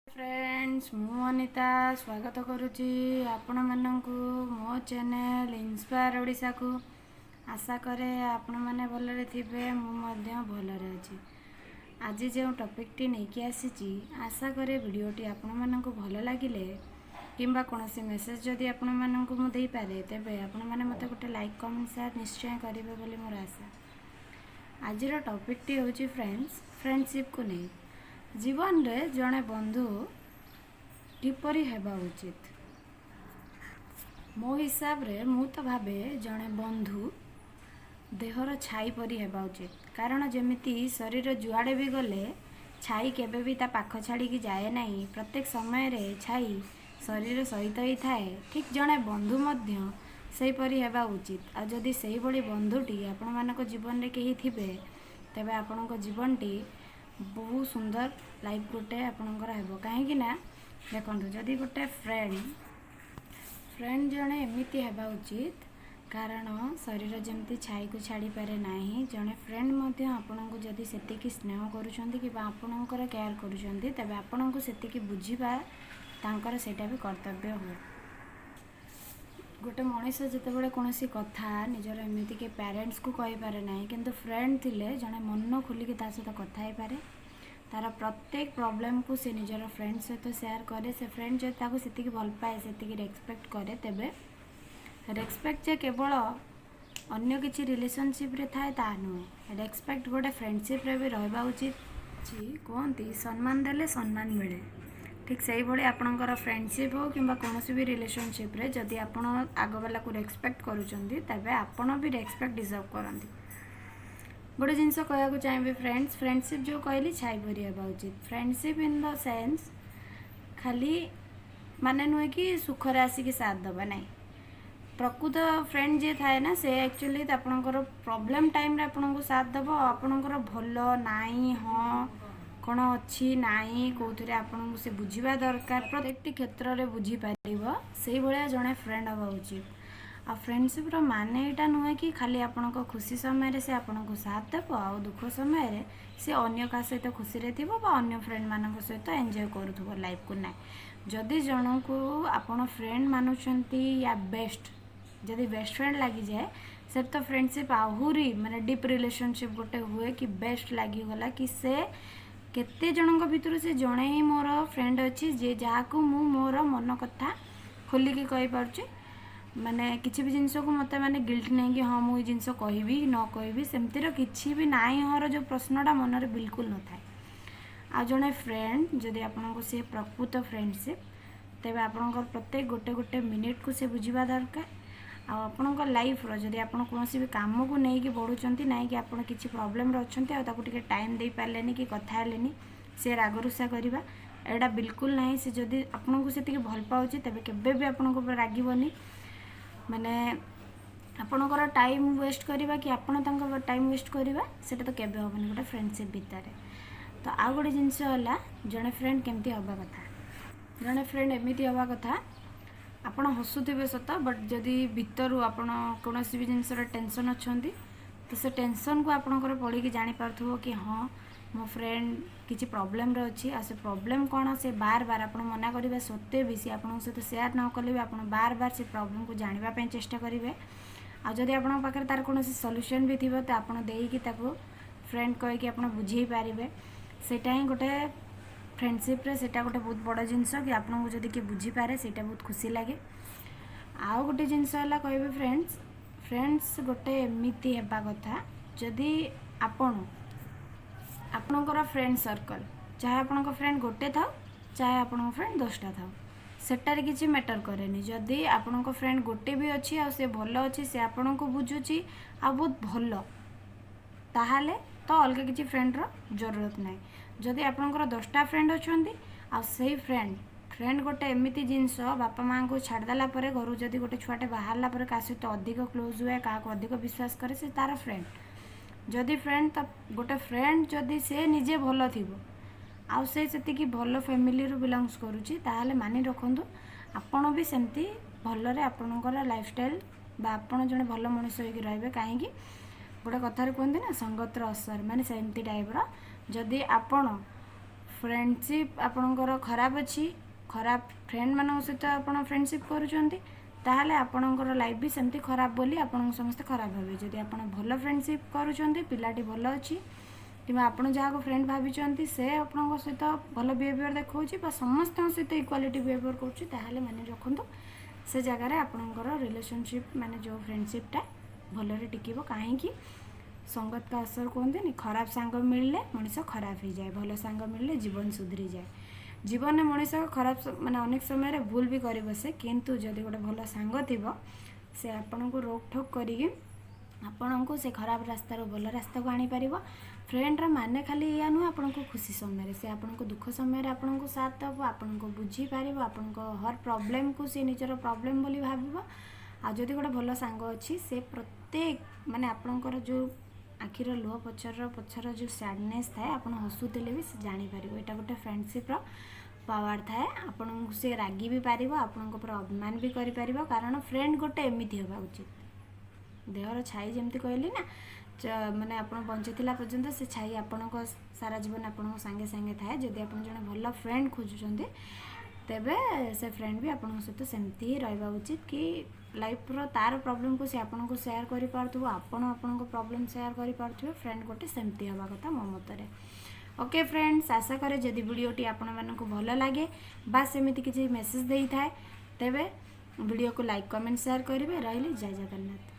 Friends, ମୁଁ ଅନିତା ସ୍ୱାଗତ କରୁଛି ଆପଣମାନଙ୍କୁ ମୋ ଚ୍ୟାନେଲ୍ ଇନ୍ସପାୟାର ଓଡ଼ିଶାକୁ। ଆଶା କରେ ଆପଣମାନେ ଭଲରେ ଥିବେ, ମୁଁ ମଧ୍ୟ ଭଲରେ ଅଛି। ଆଜି ଯେଉଁ ଟପିକ୍ଟି ନେଇକି ଆସିଛି, ଆଶା କରେ ଭିଡ଼ିଓଟି ଆପଣମାନଙ୍କୁ ଭଲ ଲାଗିଲେ କିମ୍ବା କୌଣସି ମେସେଜ୍ ଯଦି ଆପଣମାନଙ୍କୁ ମୁଁ ଦେଇପାରେ, ତେବେ ଆପଣମାନେ ମୋତେ ଗୋଟେ ଲାଇକ୍, କମେଣ୍ଟ, ସେୟାର ନିଶ୍ଚୟ କରିବେ ବୋଲି ମୋର ଆଶା। ଆଜିର ଟପିକ୍ଟି ହେଉଛି ଫ୍ରେଣ୍ଡସ୍, ଫ୍ରେଣ୍ଡସିପ୍କୁ ନେଇ ଜୀବନରେ ଜଣେ ବନ୍ଧୁ କିପରି ହେବା ଉଚିତ। ମୋ ହିସାବରେ ମୁଁ ତ ଭାବେ ଜଣେ ବନ୍ଧୁ ଦେହର ଛାଇ ପରି ହେବା ଉଚିତ। କାରଣ ଯେମିତି ଶରୀର ଯୁଆଡ଼େ ବି ଗଲେ ଛାଇ କେବେ ବି ତା ପାଖ ଛାଡ଼ିକି ଯାଏ ନାହିଁ, ପ୍ରତ୍ୟେକ ସମୟରେ ଛାଇ ଶରୀର ସହିତ ହିଁ ଥାଏ, ଠିକ୍ ଜଣେ ବନ୍ଧୁ ମଧ୍ୟ ସେହିପରି ହେବା ଉଚିତ। ଆଉ ଯଦି ସେଇଭଳି ବନ୍ଧୁଟି ଆପଣମାନଙ୍କ ଜୀବନରେ କେହି ଥିବେ, ତେବେ ଆପଣଙ୍କ ଜୀବନଟି ବହୁତ ସୁନ୍ଦର ଲାଇଫ୍ ଗୋଟେ ଆପଣଙ୍କର ହେବ। କାହିଁକି ନା ଦେଖନ୍ତୁ, ଯଦି ଗୋଟେ ଫ୍ରେଣ୍ଡ ଜଣେ ଏମିତି ହେବା ଉଚିତ, କାରଣ ଶରୀର ଯେମିତି ଛାଇକୁ ଛାଡ଼ିପାରେ ନାହିଁ, ଜଣେ ଫ୍ରେଣ୍ଡ ମଧ୍ୟ ଆପଣଙ୍କୁ ଯଦି ସେତିକି ସ୍ନେହ କରୁଛନ୍ତି କିମ୍ବା ଆପଣଙ୍କର କେୟାର କରୁଛନ୍ତି, ତେବେ ଆପଣଙ୍କୁ ସେତିକି ବୁଝିବା ତାଙ୍କର ସେଇଟା ବି କର୍ତ୍ତବ୍ୟ ହୁଏ। ଗୋଟେ ମଣିଷ ଯେତେବେଳେ କୌଣସି କଥା ନିଜର ଏମିତିକି ପ୍ୟାରେଣ୍ଟସ୍କୁ କହିପାରେ ନାହିଁ, କିନ୍ତୁ ଫ୍ରେଣ୍ଡ ଥିଲେ ଜଣେ ମନ ଖୋଲିକି ତା ସହିତ କଥା ହେଇପାରେ। ତାର ପ୍ରତ୍ୟେକ ପ୍ରୋବ୍ଲେମକୁ ସେ ନିଜର ଫ୍ରେଣ୍ଡ ସହିତ ସେୟାର କରେ। ସେ ଫ୍ରେଣ୍ଡ ଯଦି ତାକୁ ସେତିକି ଭଲ ପାଏ, ସେତିକି ରେସପେକ୍ଟ କରେ, ତେବେ ରେସପେକ୍ଟ ଯେ କେବଳ ଅନ୍ୟ କିଛି ରିଲେସନସିପ୍ରେ ଥାଏ ତାହା ନୁହେଁ, ରେସପେକ୍ଟ ଗୋଟେ ଫ୍ରେଣ୍ଡସିପ୍ରେ ବି ରହିବା ଉଚିତ। କୁହନ୍ତି, ସମ୍ମାନ ଦେଲେ ସମ୍ମାନ ମିଳେ। ଠିକ୍ ସେଇଭଳି ଆପଣଙ୍କର ଫ୍ରେଣ୍ଡସିପ୍ ହେଉ କିମ୍ବା କୌଣସି ବି ରିଲେସନସିପ୍ରେ ଯଦି ଆପଣ ଆଗବାଲାକୁ ରେସପେକ୍ଟ କରୁଛନ୍ତି, ତେବେ ଆପଣ ବି ରେସପେକ୍ଟ ଡିଜର୍ଭ କରନ୍ତି। ଗୋଟେ ଜିନିଷ କହିବାକୁ ଚାହିଁବି ଫ୍ରେଣ୍ଡସ୍, ଫ୍ରେଣ୍ଡସିପ୍ ଯେଉଁ କହିଲି ଛାଇ ପରି ହେବା ଉଚିତ। ଫ୍ରେଣ୍ଡସିପ୍ ଇନ୍ the sense ଖାଲି ମାନେ ନୁହେଁ କି ସୁଖରେ ଆସିକି ସାଥ ଦେବା, ନାହିଁ। ପ୍ରକୃତ ଫ୍ରେଣ୍ଡ ଯିଏ ଥାଏ ନା, ସେ ଆକ୍ଚୁଆଲି ଆପଣଙ୍କର ପ୍ରୋବ୍ଲେମ୍ ଟାଇମ୍ରେ ଆପଣଙ୍କୁ ସାଥ ଦେବ ଆଉ ଆପଣଙ୍କର ଭଲ ନାହିଁ, ହଁ, କ'ଣ ଅଛି, ନାହିଁ, କେଉଁଥିରେ ଆପଣଙ୍କୁ ସେ ବୁଝିବା ଦରକାର, ପ୍ରତ୍ୟେକଟି କ୍ଷେତ୍ରରେ ବୁଝିପାରିବ, ସେଇଭଳିଆ ଜଣେ ଫ୍ରେଣ୍ଡ ହେବା ଉଚିତ। ଆଉ ଫ୍ରେଣ୍ଡସିପ୍ର ମାନେ ଏଇଟା ନୁହେଁ କି ଖାଲି ଆପଣଙ୍କ ଖୁସି ସମୟରେ ସେ ଆପଣଙ୍କୁ ସାଥ ଦେବ ଆଉ ଦୁଃଖ ସମୟରେ ସେ ଅନ୍ୟ କାହା ସହିତ ଖୁସିରେ ଥିବ ବା ଅନ୍ୟ ଫ୍ରେଣ୍ଡମାନଙ୍କ ସହିତ ଏନ୍ଜୟ କରୁଥିବ ଲାଇଫକୁ। ନାହିଁ। ଯଦି ଜଣଙ୍କୁ ଆପଣ ଫ୍ରେଣ୍ଡ ମାନୁଛନ୍ତି ୟା ବେଷ୍ଟ, ଯଦି ବେଷ୍ଟ ଫ୍ରେଣ୍ଡ ଲାଗିଯାଏ, ସେଠି ତ ଫ୍ରେଣ୍ଡସିପ୍ ଆହୁରି ମାନେ ଡିପ୍ ରିଲେସନସିପ୍ ଗୋଟେ ହୁଏ କି ବେଷ୍ଟ ଲାଗିଗଲା କି ସେ କେତେ ଜଣଙ୍କ ଭିତରୁ ସେ ଜଣେ ହିଁ ମୋର ଫ୍ରେଣ୍ଡ ଅଛି, ଯିଏ ଯାହାକୁ ମୁଁ ମୋର ମନ କଥା ଖୋଲିକି କହିପାରୁଛି। ମାନେ କିଛି ବି ଜିନିଷକୁ ମୋତେ ମାନେ ଗିଲ୍ଟ ନାହିଁ କି ହଁ, ମୁଁ ଏଇ ଜିନିଷ କହିବି ନ କହିବି, ସେମିତିର କିଛି ବି ନାହିଁ। ହଁର ଯେଉଁ ପ୍ରଶ୍ନଟା ମନରେ ବିଲକୁଲ ନଥାଏ। ଆଉ ଜଣେ ଫ୍ରେଣ୍ଡ ଯଦି ଆପଣଙ୍କୁ ସେ ପ୍ରକୃତ ଫ୍ରେଣ୍ଡସିପ୍, ତେବେ ଆପଣଙ୍କର ପ୍ରତ୍ୟେକ ଗୋଟେ ଗୋଟେ ମିନିଟ୍କୁ ସେ ବୁଝିବା ଦରକାର। ଆଉ ଆପଣଙ୍କ ଲାଇଫ୍ର ଯଦି ଆପଣ କୌଣସି ବି କାମକୁ ନେଇକି ବଢ଼ୁଛନ୍ତି, ନାଇଁ କି ଆପଣ କିଛି ପ୍ରୋବ୍ଲେମ୍ରେ ଅଛନ୍ତି ଆଉ ତାକୁ ଟିକେ ଟାଇମ୍ ଦେଇପାରିଲେନି କି କଥା ହେଲେନି, ସେ ରାଗରୁଷା କରିବା, ଏଇଟା ବିଲକୁଲ ନାହିଁ। ସେ ଯଦି ଆପଣଙ୍କୁ ସେତିକି ଭଲ ପାଉଛି, ତେବେ କେବେ ବି ଆପଣଙ୍କ ଉପରେ ରାଗିବନି। ମାନେ ଆପଣଙ୍କର ଟାଇମ୍ ୱେଷ୍ଟ କରିବା କି ଆପଣ ତାଙ୍କ ଟାଇମ୍ ୱେଷ୍ଟ କରିବା, ସେଇଟା ତ କେବେ ହେବନି ଗୋଟେ ଫ୍ରେଣ୍ଡସିପ୍ ଭିତରେ। ତ ଆଉ ଗୋଟେ ଜିନିଷ ହେଲା, ଜଣେ ଫ୍ରେଣ୍ଡ କେମିତି ହେବା କଥା? ଜଣେ ଫ୍ରେଣ୍ଡ ଏମିତି ହେବା କଥା, ଆପଣ ହସୁଥିବେ ସତ, ବଟ୍ ଯଦି ଭିତରୁ ଆପଣ କୌଣସି ବି ଜିନିଷର ଟେନସନ୍ ଅଛନ୍ତି, ତ ସେ ଟେନସନ୍କୁ ଆପଣଙ୍କର ପଢ଼ିକି ଜାଣିପାରୁଥିବ କି ହଁ, ମୋ ଫ୍ରେଣ୍ଡ କିଛି ପ୍ରୋବ୍ଲେମ୍ରେ ଅଛି। ଆଉ ସେ ପ୍ରୋବ୍ଲେମ୍ କ'ଣ, ସେ ବାର ବାର ଆପଣ ମନା କରିବା ସତ୍ତ୍ୱେ ବି, ସେ ଆପଣଙ୍କ ସହିତ ସେୟାର ନ କଲେ ବି ଆପଣ ବାର ବାର ସେ ପ୍ରୋବ୍ଲେମ୍କୁ ଜାଣିବା ପାଇଁ ଚେଷ୍ଟା କରିବେ। ଆଉ ଯଦି ଆପଣଙ୍କ ପାଖରେ ତାର କୌଣସି ସଲ୍ୟୁସନ୍ ବି ଥିବ, ତ ଆପଣ ଦେଇକି ତାକୁ ଫ୍ରେଣ୍ଡ କହିକି ଆପଣ ବୁଝେଇ ପାରିବେ। ସେଇଟା ହିଁ ଗୋଟେ ଫ୍ରେଣ୍ଡସିପ୍ରେ ସେଇଟା ଗୋଟେ ବହୁତ ବଡ଼ ଜିନିଷ କି ଆପଣଙ୍କୁ ଯଦି କିଏ ବୁଝିପାରେ, ସେଇଟା ବହୁତ ଖୁସି ଲାଗେ। ଆଉ ଗୋଟେ ଜିନିଷ ହେଲା କହିବି ଫ୍ରେଣ୍ଡସ୍, ଫ୍ରେଣ୍ଡସ୍ ଗୋଟେ ଏମିତି ହେବା କଥା, ଯଦି ଆପଣ ଆପଣଙ୍କର ଫ୍ରେଣ୍ଡ ସର୍କଲ୍, ଚାହେ ଆପଣଙ୍କ ଫ୍ରେଣ୍ଡ ଗୋଟେ ଥାଉ, ଚାହେ ଆପଣଙ୍କ ଫ୍ରେଣ୍ଡ 10ଟା ଥାଉ, ସେଟାରେ କିଛି ମ୍ୟାଟର୍ କରେନି। ଯଦି ଆପଣଙ୍କ ଫ୍ରେଣ୍ଡ ଗୋଟେ ବି ଅଛି ଆଉ ସେ ଭଲ ଅଛି, ସେ ଆପଣଙ୍କୁ ବୁଝୁଛି ଆଉ ବହୁତ ଭଲ, ତାହେଲେ ତ ଅଲଗା କିଛି ଫ୍ରେଣ୍ଡର ଜରୁରତ ନାହିଁ। ଯଦି ଆପଣଙ୍କର 10ଟା ଫ୍ରେଣ୍ଡ ଅଛନ୍ତି ଆଉ ସେଇ ଫ୍ରେଣ୍ଡ ଗୋଟେ ଏମିତି ଜିନିଷ, ବାପା ମାଆଙ୍କୁ ଛାଡ଼ିଦେଲା ପରେ, ଘରୁ ଯଦି ଗୋଟେ ଛୁଆଟେ ବାହାରିଲା ପରେ କାହା ସହିତ ଅଧିକ କ୍ଲୋଜ୍ ହୁଏ, କାହାକୁ ଅଧିକ ବିଶ୍ୱାସ କରେ, ସେ ତାର ଫ୍ରେଣ୍ଡ। ଯଦି ଫ୍ରେଣ୍ଡ ତ ଗୋଟେ ଫ୍ରେଣ୍ଡ ଯଦି ସେ ନିଜେ ଭଲ ଥିବ ଆଉ ସେ ସେତିକି ଭଲ ଫ୍ୟାମିଲିରୁ ବିଲଙ୍ଗସ୍ କରୁଛି, ତାହେଲେ ମାନି ରଖନ୍ତୁ ଆପଣ ବି ସେମିତି ଭଲରେ ଆପଣଙ୍କର ଲାଇଫଷ୍ଟାଇଲ୍ ବା ଆପଣ ଜଣେ ଭଲ ମଣିଷ ହେଇକି ରହିବେ। କାହିଁକି ଗୋଟେ କଥାରେ କୁହନ୍ତି ନା, ସଙ୍ଗତର ଅସର, ମାନେ ସେମିତି ଟାଇପ୍ର। ଯଦି ଆପଣ ଫ୍ରେଣ୍ଡସିପ୍ ଆପଣଙ୍କର ଖରାପ ଅଛି, ଖରାପ ଫ୍ରେଣ୍ଡମାନଙ୍କ ସହିତ ଆପଣ ଫ୍ରେଣ୍ଡସିପ୍ କରୁଛନ୍ତି, ତାହେଲେ ଆପଣଙ୍କର ଲାଇଫ୍ ବି ସେମିତି ଖରାପ ବୋଲି ଆପଣଙ୍କୁ ସମସ୍ତେ ଖରାପ ଭାବିବେ। ଯଦି ଆପଣ ଭଲ ଫ୍ରେଣ୍ଡସିପ୍ କରୁଛନ୍ତି, ପିଲାଟି ଭଲ ଅଛି କିମ୍ବା ଆପଣ ଯାହାକୁ ଫ୍ରେଣ୍ଡ ଭାବିଛନ୍ତି, ସେ ଆପଣଙ୍କ ସହିତ ଭଲ ବିହେଭିଅର୍ ଦେଖାଉଛି ବା ସମସ୍ତଙ୍କ ସହିତ ଇକ୍ୱାଲିଟି ବିହେଭିଅର୍ କରୁଛି, ତାହେଲେ ମାନେ ରଖନ୍ତୁ ସେ ଜାଗାରେ ଆପଣଙ୍କର ରିଲେସନସିପ୍, ମାନେ ଯେଉଁ ଫ୍ରେଣ୍ଡସିପ୍ଟା ଭଲରେ ଟିକିବ। କାହିଁକି ସଙ୍ଗତ କା ଅସର କୁହନ୍ତିନି? ଖରାପ ସାଙ୍ଗ ମିଳିଲେ ମଣିଷ ଖରାପ ହେଇଯାଏ, ଭଲ ସାଙ୍ଗ ମିଳିଲେ ଜୀବନ ସୁଧରିଯାଏ। ଜୀବନରେ ମଣିଷ ଖରାପ, ମାନେ ଅନେକ ସମୟରେ ଭୁଲ ବି କରି ବସେ, କିନ୍ତୁ ଯଦି ଗୋଟେ ଭଲ ସାଙ୍ଗ ଥିବ, ସେ ଆପଣଙ୍କୁ ରୋକଠୋକ କରିକି ଆପଣଙ୍କୁ ସେ ଖରାପ ରାସ୍ତାରୁ ଭଲ ରାସ୍ତାକୁ ଆଣିପାରିବ। ଫ୍ରେଣ୍ଡର ମାନେ ଖାଲି ଏଇଆ ନୁହେଁ ଆପଣଙ୍କୁ ଖୁସି ସମୟରେ, ସେ ଆପଣଙ୍କୁ ଦୁଃଖ ସମୟରେ ଆପଣଙ୍କୁ ସାଥ ଦେବ, ଆପଣଙ୍କୁ ବୁଝିପାରିବ, ଆପଣଙ୍କ ହର ପ୍ରୋବ୍ଲେମକୁ ସେ ନିଜର ପ୍ରୋବ୍ଲେମ ବୋଲି ଭାବିବ। ଆଉ ଯଦି ଗୋଟେ ଭଲ ସାଙ୍ଗ ଅଛି, ସେ ପ୍ରତ୍ୟେକ, ମାନେ ଆପଣଙ୍କର ଯେଉଁ ଆଖିର ଲୁହ ପଛର ପଛର ଯେଉଁ ସ୍ୟାଡ଼ନେସ୍ ଥାଏ, ଆପଣ ହସୁଥିଲେ ବି ସେ ଜାଣିପାରିବ। ଏଇଟା ଗୋଟେ ଫ୍ରେଣ୍ଡସିପ୍ର ପାୱାର ଥାଏ। ଆପଣଙ୍କୁ ସେ ରାଗି ବି ପାରିବ, ଆପଣଙ୍କ ଉପରେ ଅଭିମାନ ବି କରିପାରିବ, କାରଣ ଫ୍ରେଣ୍ଡ ଗୋଟେ ଏମିତି ହେବା ଉଚିତ। ଦେହର ଛାଇ ଯେମିତି କହିଲି ନା, ମାନେ ଆପଣ ବଞ୍ଚିଥିଲା ପର୍ଯ୍ୟନ୍ତ ସେ ଛାଇ ଆପଣଙ୍କ ସାରା ଜୀବନ ଆପଣଙ୍କ ସାଙ୍ଗେ ସାଙ୍ଗେ ଥାଏ। ଯଦି ଆପଣ ଜଣେ ଭଲ ଫ୍ରେଣ୍ଡ ଖୋଜୁଛନ୍ତି, ତେବେ ସେ ଫ୍ରେଣ୍ଡ ବି ଆପଣଙ୍କ ସହିତ ସେମିତି ହିଁ ରହିବା ଉଚିତ କି ଲାଇଫ୍ର ତାର ପ୍ରୋବ୍ଲେମକୁ ସେ ଆପଣଙ୍କୁ ସେୟାର କରିପାରୁଥିବ, ଆପଣ ଆପଣଙ୍କ ପ୍ରୋବ୍ଲେମ୍ ସେୟାର କରିପାରୁଥିବେ। ଫ୍ରେଣ୍ଡ ଗୋଟେ ସେମିତି ହେବା କଥା ମୋ ମତରେ। ଓକେ ଫ୍ରେଣ୍ଡସ୍, ଆଶା କରେ ଯଦି ଭିଡ଼ିଓଟି ଆପଣମାନଙ୍କୁ ଭଲ ଲାଗେ ବା ସେମିତି କିଛି ମେସେଜ୍ ଦେଇଥାଏ, ତେବେ ଭିଡ଼ିଓକୁ ଲାଇକ୍, କମେଣ୍ଟ, ସେୟାର କରିବେ। ରହିଲି, ଜୟ ଜଗନ୍ନାଥ।